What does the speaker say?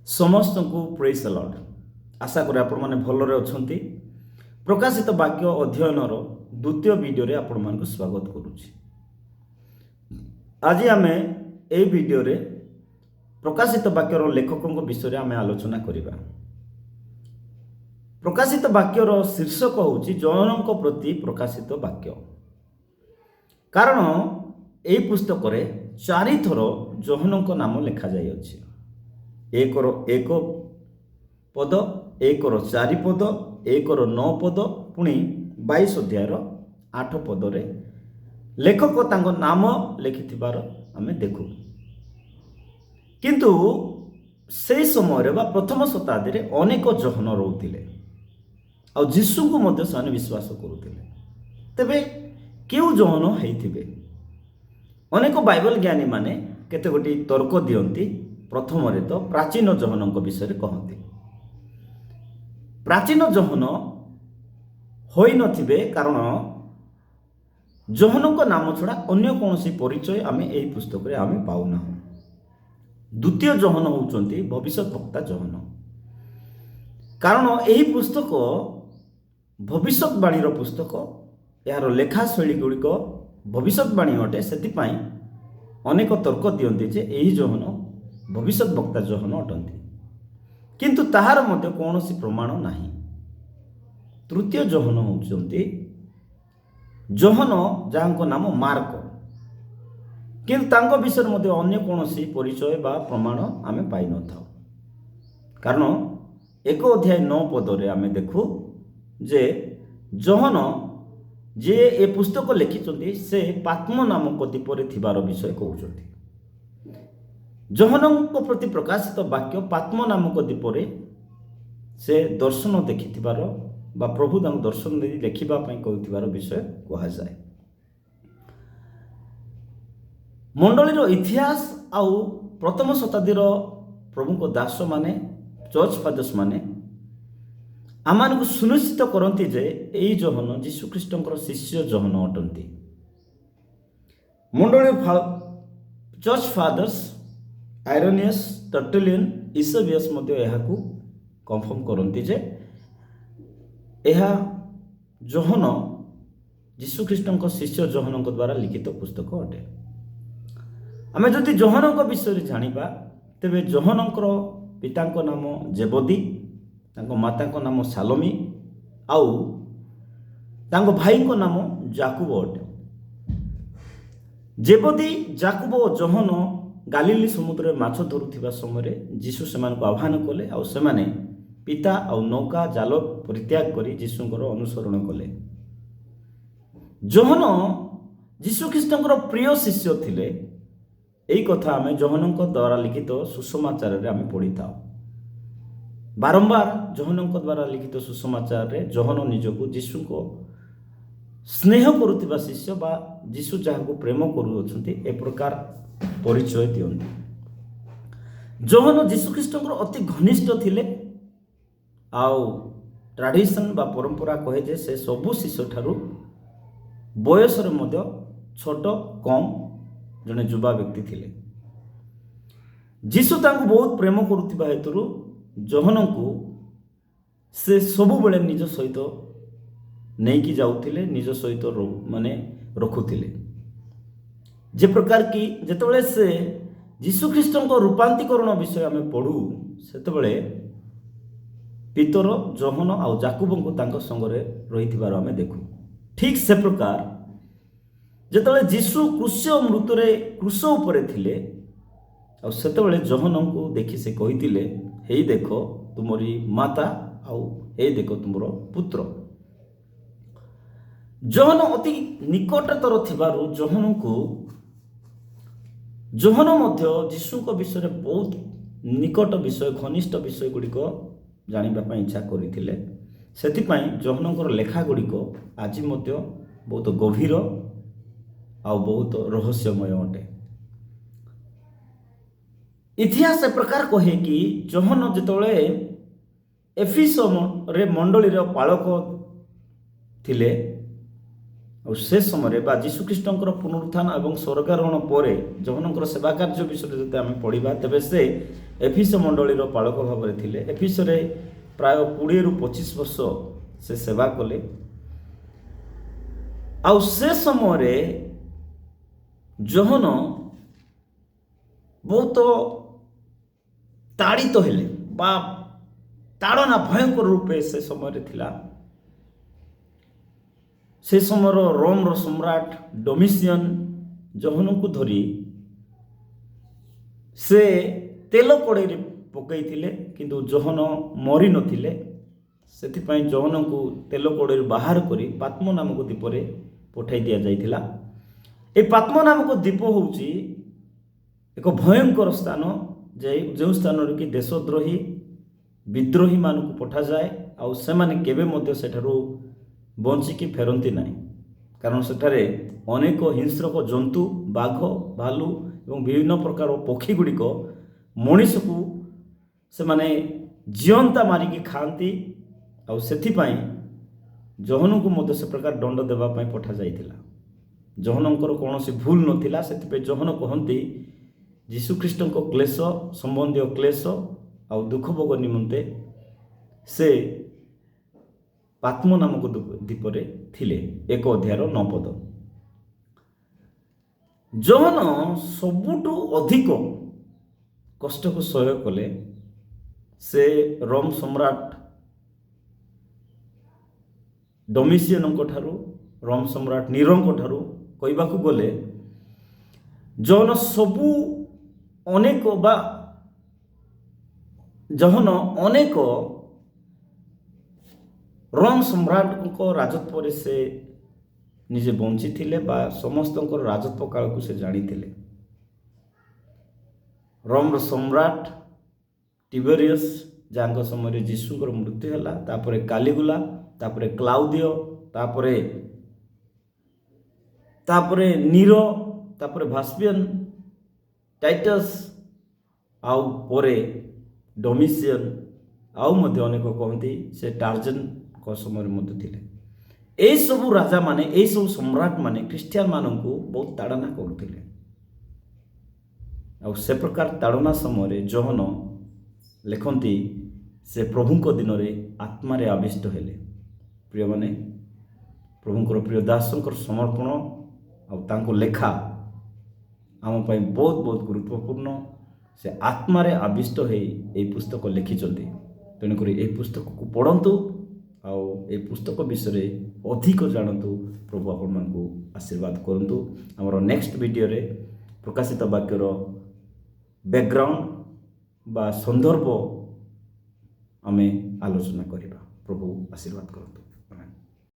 ସମସ୍ତଙ୍କୁ ପ୍ରେଜ୍ ଦ ଲର୍ଡ। ଆଶା କରେ ଆପଣମାନେ ଭଲରେ ଅଛନ୍ତି। ପ୍ରକାଶିତ ବାକ୍ୟ ଅଧ୍ୟୟନର ଦ୍ୱିତୀୟ ଭିଡ଼ିଓରେ ଆପଣମାନଙ୍କୁ ସ୍ୱାଗତ କରୁଛି। ଆଜି ଆମେ ଏହି ଭିଡ଼ିଓରେ ପ୍ରକାଶିତ ବାକ୍ୟର ଲେଖକଙ୍କ ବିଷୟରେ ଆମେ ଆଲୋଚନା କରିବା। ପ୍ରକାଶିତ ବାକ୍ୟର ଶୀର୍ଷକ ହେଉଛି ଯୋହନଙ୍କ ପ୍ରତି ପ୍ରକାଶିତ ବାକ୍ୟ, କାରଣ ଏହି ପୁସ୍ତକରେ ଚାରିଥର ଯୋହନଙ୍କ ନାମ ଲେଖାଯାଇଅଛି। 1ର 1 ପଦ, 1ର 4 ପଦ, 1ର 9 ପଦ, ପୁଣି 22 ଅଧ୍ୟାୟର 8 ପଦରେ ଲେଖକ ତାଙ୍କ ନାମ ଲେଖିଥିବାର ଆମେ ଦେଖୁ। କିନ୍ତୁ ସେହି ସମୟରେ ବା ପ୍ରଥମ ଶତାବ୍ଦୀରେ ଅନେକ ଯୋହନ ରହୁଥିଲେ ଆଉ ଯୀଶୁଙ୍କୁ ମଧ୍ୟ ସେମାନେ ବିଶ୍ୱାସ କରୁଥିଲେ। ତେବେ କେଉଁ ଯୋହନ ହେଇଥିବେ? ଅନେକ ବାଇବଲ ଜ୍ଞାନୀମାନେ କେତେ ଗୋଟି ତର୍କ ଦିଅନ୍ତି। ପ୍ରଥମରେ ତ ପ୍ରାଚୀନ ଯୋହନଙ୍କ ବିଷୟରେ କହନ୍ତି। ପ୍ରାଚୀନ ଯୋହନ ହୋଇନଥିବେ, କାରଣ ଯୋହନଙ୍କ ନାମ ଛଡ଼ା ଅନ୍ୟ କୌଣସି ପରିଚୟ ଆମେ ଏହି ପୁସ୍ତକରେ ଆମେ ପାଉନାହୁଁ। ଦ୍ୱିତୀୟ ଯୋହନ ହେଉଛନ୍ତି ଭବିଷ୍ୟତ ବକ୍ତା ଯୋହନ, କାରଣ ଏହି ପୁସ୍ତକ ଭବିଷ୍ୟତବାଣୀର ପୁସ୍ତକ। ଏହାର ଲେଖା ଶୈଳୀ ଗୁଡ଼ିକ ଭବିଷ୍ୟତବାଣୀ ଅଟେ। ସେଥିପାଇଁ ଅନେକ ତର୍କ ଦିଅନ୍ତି ଯେ ଏହି ଯୋହନ ଭବିଷ୍ୟତ ବକ୍ତା ଯୋହନ ଅଟନ୍ତି, କିନ୍ତୁ ତାହାର ମଧ୍ୟ କୌଣସି ପ୍ରମାଣ ନାହିଁ। ତୃତୀୟ ଯୋହନ ହେଉଛନ୍ତି ଯୋହନ ଯାହାଙ୍କ ନାମ ମାର୍କ, କିନ୍ତୁ ତାଙ୍କ ବିଷୟରେ ମଧ୍ୟ ଅନ୍ୟ କୌଣସି ପରିଚୟ ବା ପ୍ରମାଣ ଆମେ ପାଇନଥାଉ, କାରଣ 1 ଅଧ୍ୟାୟ 9 ପଦରେ ଆମେ ଦେଖୁ ଯେ ଯୋହନ ଯିଏ ଏ ପୁସ୍ତକ ଲେଖିଛନ୍ତି, ସେ ପାତ୍ମ ନାମକ ଦ୍ୱୀପରେ ଥିବାର ବିଷୟ କହୁଛନ୍ତି। ଯୋହନଙ୍କ ପ୍ରତି ପ୍ରକାଶିତ ବାକ୍ୟ ପାତ୍ମ ନାମକ ଦ୍ୱୀପରେ ସେ ଦର୍ଶନ ଦେଖିଥିବାର ବା ପ୍ରଭୁ ତାଙ୍କୁ ଦର୍ଶନ ଦେଇ ଲେଖିବା ପାଇଁ କହୁଥିବାର ବିଷୟ କୁହାଯାଏ। ମଣ୍ଡଳୀର ଇତିହାସ ଆଉ ପ୍ରଥମ ଶତାବ୍ଦୀର ପ୍ରଭୁଙ୍କ ଦାସମାନେ, ଚର୍ଚ୍ଚ ଫାଦର୍ସ ମାନେ ଆମମାନଙ୍କୁ ସୁନିଶ୍ଚିତ କରନ୍ତି ଯେ ଏଇ ଯୋହନ ଯୀଶୁଖ୍ରୀଷ୍ଟଙ୍କର ଶିଷ୍ୟ ଯୋହନ ଅଟନ୍ତି। ମଣ୍ଡଳୀ ଚର୍ଚ୍ଚ ଫାଦର୍ସ ଆଇରୋନିୟସ୍, ଟର୍ଟୁଲିୟନ୍, ଇସୋବିୟସ୍ ମଧ୍ୟ ଏହାକୁ କନଫର୍ମ କରନ୍ତି ଯେ ଏହା ଯୋହନ, ଯୀଶୁଖ୍ରୀଷ୍ଟଙ୍କ ଶିଷ୍ୟ ଯୋହନଙ୍କ ଦ୍ୱାରା ଲିଖିତ ପୁସ୍ତକ ଅଟେ। ଆମେ ଯଦି ଯୋହନଙ୍କ ବିଷୟରେ ଜାଣିବା, ତେବେ ଯୋହନଙ୍କର ପିତାଙ୍କ ନାମ ଜେବଦୀ, ତାଙ୍କ ମାତାଙ୍କ ନାମ ସାଲୋମି ଆଉ ତାଙ୍କ ଭାଇଙ୍କ ନାମ ଜାକୁବ ଅଟେ। ଜେବଦୀ, ଜାକୁବ ଓ ଯୋହନ ଗାଲିଲି ସମୁଦ୍ରରେ ମାଛ ଧରୁଥିବା ସମୟରେ ଯୀଶୁ ସେମାନଙ୍କୁ ଆହ୍ୱାନ କଲେ ଆଉ ସେମାନେ ପିତା ଆଉ ନୌକା ଜାଲ ପରିତ୍ୟାଗ କରି ଯୀଶୁଙ୍କର ଅନୁସରଣ କଲେ। ଯୋହନ ଯୀଶୁଖ୍ରୀଷ୍ଟଙ୍କର ପ୍ରିୟ ଶିଷ୍ୟ ଥିଲେ। ଏହି କଥା ଆମେ ଯୋହନଙ୍କ ଦ୍ୱାରା ଲିଖିତ ସୁସମାଚାରରେ ଆମେ ପଢ଼ିଥାଉ। ବାରମ୍ବାର ଯୋହନଙ୍କ ଦ୍ୱାରା ଲିଖିତ ସୁସମାଚାରରେ ଯୋହନ ନିଜକୁ ଯୀଶୁଙ୍କ ସ୍ନେହ କରୁଥିବା ଶିଷ୍ୟ ବା ଯୀଶୁ ଯାହାକୁ ପ୍ରେମ କରୁଅଛନ୍ତି, ଏ ପ୍ରକାର ପରିଚୟ ଦିଅନ୍ତି। ଯୋହନ ଯୀଶୁଖ୍ରୀଷ୍ଟଙ୍କର ଅତି ଘନିଷ୍ଠ ଥିଲେ ଆଉ ଟ୍ରାଡ଼ିସନ୍ ବା ପରମ୍ପରା କହେ ଯେ ସେ ସବୁ ଶିଷ୍ୟଠାରୁ ବୟସରେ ମଧ୍ୟ ଛୋଟ, କମ୍, ଜଣେ ଯୁବା ବ୍ୟକ୍ତି ଥିଲେ। ଯୀଶୁ ତାଙ୍କୁ ବହୁତ ପ୍ରେମ କରୁଥିବା ହେତୁରୁ ଯୋହନଙ୍କୁ ସେ ସବୁବେଳେ ନିଜ ସହିତ ନେଇକି ଯାଉଥିଲେ, ନିଜ ସହିତ ମାନେ ରଖୁଥିଲେ। ଯେ ପ୍ରକାର କି ଯେତେବେଳେ ସେ ଯୀଶୁଖ୍ରୀଷ୍ଟଙ୍କ ରୂପାନ୍ତରୀକରଣ ବିଷୟ ଆମେ ପଢ଼ୁ, ସେତେବେଳେ ପିତର, ଯୋହନ ଆଉ ଜାକୁବଙ୍କୁ ତାଙ୍କ ସଙ୍ଗରେ ରହିଥିବାର ଆମେ ଦେଖୁ। ଠିକ୍ ସେ ପ୍ରକାର ଯେତେବେଳେ ଯୀଶୁ କ୍ରୁଶ ମୃତ୍ୟୁରେ କ୍ରୁଶ ଉପରେ ଥିଲେ ଆଉ ସେତେବେଳେ ଯୋହନଙ୍କୁ ଦେଖି ସେ କହିଥିଲେ, "ହେଇ ଦେଖ ତୁମରି ମାତା ଆଉ ହେଇ ଦେଖ ତୁମର ପୁତ୍ର।" ଯୋହନ ଅତି ନିକଟତର ଥିବାରୁ ଯୋହନ ମଧ୍ୟ ଯୀଶୁଙ୍କ ବିଷୟରେ ବହୁତ ନିକଟ ବିଷୟ, ଘନିଷ୍ଠ ବିଷୟ ଗୁଡ଼ିକ ଜାଣିବା ପାଇଁ ଇଚ୍ଛା କରିଥିଲେ। ସେଥିପାଇଁ ଯୋହନଙ୍କର ଲେଖା ଗୁଡ଼ିକ ଆଜି ମଧ୍ୟ ବହୁତ ଗଭୀର ଆଉ ବହୁତ ରହସ୍ୟମୟ ଅଟେ। ଇତିହାସ ଏ ପ୍ରକାର କହେ କି ଯୋହନ ଯେତେବେଳେ ଏଫିସରେ ମଣ୍ଡଳୀର ପାଳକ ଥିଲେ, ଆଉ ସେ ସମୟରେ ବା ଯୀଶୁଖ୍ରୀଷ୍ଟଙ୍କର ପୁନରୁତ୍ଥାନ ଏବଂ ସ୍ୱର୍ଗାରୋହଣ ପରେ ଯୋହନଙ୍କର ସେବା କାର୍ଯ୍ୟ ବିଷୟରେ ଯଦି ଆମେ ପଢ଼ିବା, ତେବେ ସେ ଏଫିସ ମଣ୍ଡଳୀର ପାଳକ ଭାବରେ ଥିଲେ। ଏଫିସରେ ପ୍ରାୟ 20ରୁ 25 ବର୍ଷ ସେ ସେବା କଲେ। ଆଉ ସେ ସମୟରେ ଯୋହନ ବହୁତ ତାଡ଼ିତ ହେଲେ ବା ତାଡ଼ନା ଭୟଙ୍କର ରୂପେ ସେ ସମୟରେ ଥିଲା। ସେ ସମୟର ରୋମର ସମ୍ରାଟ ଡୋମିସିୟନ ଯୋହନଙ୍କୁ ଧରି ସେ ତେଲ କଡ଼େଇରେ ପକାଇଥିଲେ, କିନ୍ତୁ ଯୋହନ ମରିନଥିଲେ। ସେଥିପାଇଁ ଯୋହନଙ୍କୁ ତେଲ କଡ଼େଇରୁ ବାହାର କରି ପାତ୍ମ ନାମକ ଦ୍ୱୀପରେ ପଠାଇ ଦିଆଯାଇଥିଲା। এই ପାତ୍ମ ନାମକ ଦ୍ୱୀପ ହେଉଛି ଏକ ଭୟଙ୍କର ସ୍ଥାନ, ଯେ ଯେଉଁ ସ୍ଥାନରେ କି ଦେଶଦ୍ରୋହୀ ବିଦ୍ରୋହୀମାନଙ୍କୁ ପଠାଯାଏ ଆଉ ସେମାନେ କେବେ ମଧ୍ୟ ସେଠାରୁ ବଞ୍ଚିକି ଫେରନ୍ତି ନାହିଁ। କାରଣ ସେଠାରେ ଅନେକ ହିଂସ୍ରକ ଜନ୍ତୁ, ବାଘ, ଭାଲୁ ଏବଂ ବିଭିନ୍ନ ପ୍ରକାର ପକ୍ଷୀ ଗୁଡ଼ିକ ମଣିଷକୁ ସେମାନେ ଜିଅନ୍ତା ମାରିକି ଖାଆନ୍ତି। ଆଉ ସେଥିପାଇଁ ଯୋହନଙ୍କୁ ମଧ୍ୟ ସେ ପ୍ରକାର ଦଣ୍ଡ ଦେବା ପାଇଁ ପଠାଯାଇଥିଲା। ଯୋହନଙ୍କର କୌଣସି ଭୁଲ ନଥିଲା। ସେଥିପାଇଁ ଯୋହନ କହନ୍ତି, ଯୀଶୁଖ୍ରୀଷ୍ଟଙ୍କ କ୍ଲେଶ ସମ୍ବନ୍ଧୀୟ କ୍ଲେଶ ଆଉ ଦୁଃଖ ଭୋଗ ନିମନ୍ତେ ସେ ପାତ୍ମ ନାମକ ଦ୍ୱୀପରେ ଥିଲେ। 1 ଅଧ୍ୟାୟର 9 ପଦ। ଯୋହନ ସବୁଠୁ ଅଧିକ କଷ୍ଟକୁ ସହ୍ୟ କଲେ। ସେ ରୋମ ସମ୍ରାଟ ଡୋମିସିୟନଙ୍କ ଠାରୁ, ରୋମ ସମ୍ରାଟ ନିରୋଙ୍କ ଠାରୁ, କହିବାକୁ ଗଲେ ଯୋହନ ସବୁ ଅନେକ ବା ଯୋହନ ଅନେକ ରୋମ ସମ୍ରାଟଙ୍କ ରାଜତ୍ୱରେ ସେ ନିଜେ ବଞ୍ଚିଥିଲେ ବା ସମସ୍ତଙ୍କର ରାଜତ୍ୱ କାଳକୁ ସେ ଜାଣିଥିଲେ। ରୋମର ସମ୍ରାଟ ଟିବେରିୟସ୍, ଯାହାଙ୍କ ସମୟରେ ଯୀଶୁଙ୍କର ମୃତ୍ୟୁ ହେଲା, ତାପରେ କାଲିଗୁଲା, ତାପରେ କ୍ଲାଉଦିଓ, ତାପରେ ନିରୋ, ତାପରେ ଭାସ୍ପିୟନ, ଟାଇଟସ୍, ଆଉ ପରେ ଡୋମିସିୟନ, ଆଉ ମଧ୍ୟ ଅନେକ କହନ୍ତି ସେ ଟାର୍ଜନଙ୍କ ସମୟରେ ମଧ୍ୟ ଥିଲେ। ଏଇସବୁ ରାଜାମାନେ, ଏଇସବୁ ସମ୍ରାଟମାନେ ଖ୍ରୀଷ୍ଟିଆନମାନଙ୍କୁ ବହୁତ ତାଡ଼ନା କରୁଥିଲେ। ଆଉ ସେ ପ୍ରକାର ତାଡ଼ନା ସମୟରେ ଯୋହନ ଲେଖନ୍ତି, ସେ ପ୍ରଭୁଙ୍କ ଦିନରେ ଆତ୍ମାରେ ଆବିଷ୍ଟ ହେଲେ। ପ୍ରିୟମାନେ, ପ୍ରଭୁଙ୍କର ପ୍ରିୟ ଦାସଙ୍କର ସମର୍ପଣ ଆଉ ତାଙ୍କ ଲେଖା ଆମ ପାଇଁ ବହୁତ ବହୁତ ଗୁରୁତ୍ୱପୂର୍ଣ୍ଣ। ସେ ଆତ୍ମାରେ ଆବିଷ୍ଟ ହେଇ ଏହି ପୁସ୍ତକ ଲେଖିଛନ୍ତି। ତେଣୁକରି ଏହି ପୁସ୍ତକକୁ ପଢ଼ନ୍ତୁ ଆଉ ଏହି ପୁସ୍ତକ ବିଷୟରେ ଅଧିକ ଜାଣନ୍ତୁ। ପ୍ରଭୁ ଆପଣମାନଙ୍କୁ ଆଶୀର୍ବାଦ କରନ୍ତୁ। ଆମର ନେକ୍ସଟ ଭିଡ଼ିଓରେ ପ୍ରକାଶିତ ବାକ୍ୟର ବ୍ୟାକଗ୍ରାଉଣ୍ଡ ବା ସନ୍ଦର୍ଭ ଆମେ ଆଲୋଚନା କରିବା। ପ୍ରଭୁ ଆଶୀର୍ବାଦ କରନ୍ତୁ।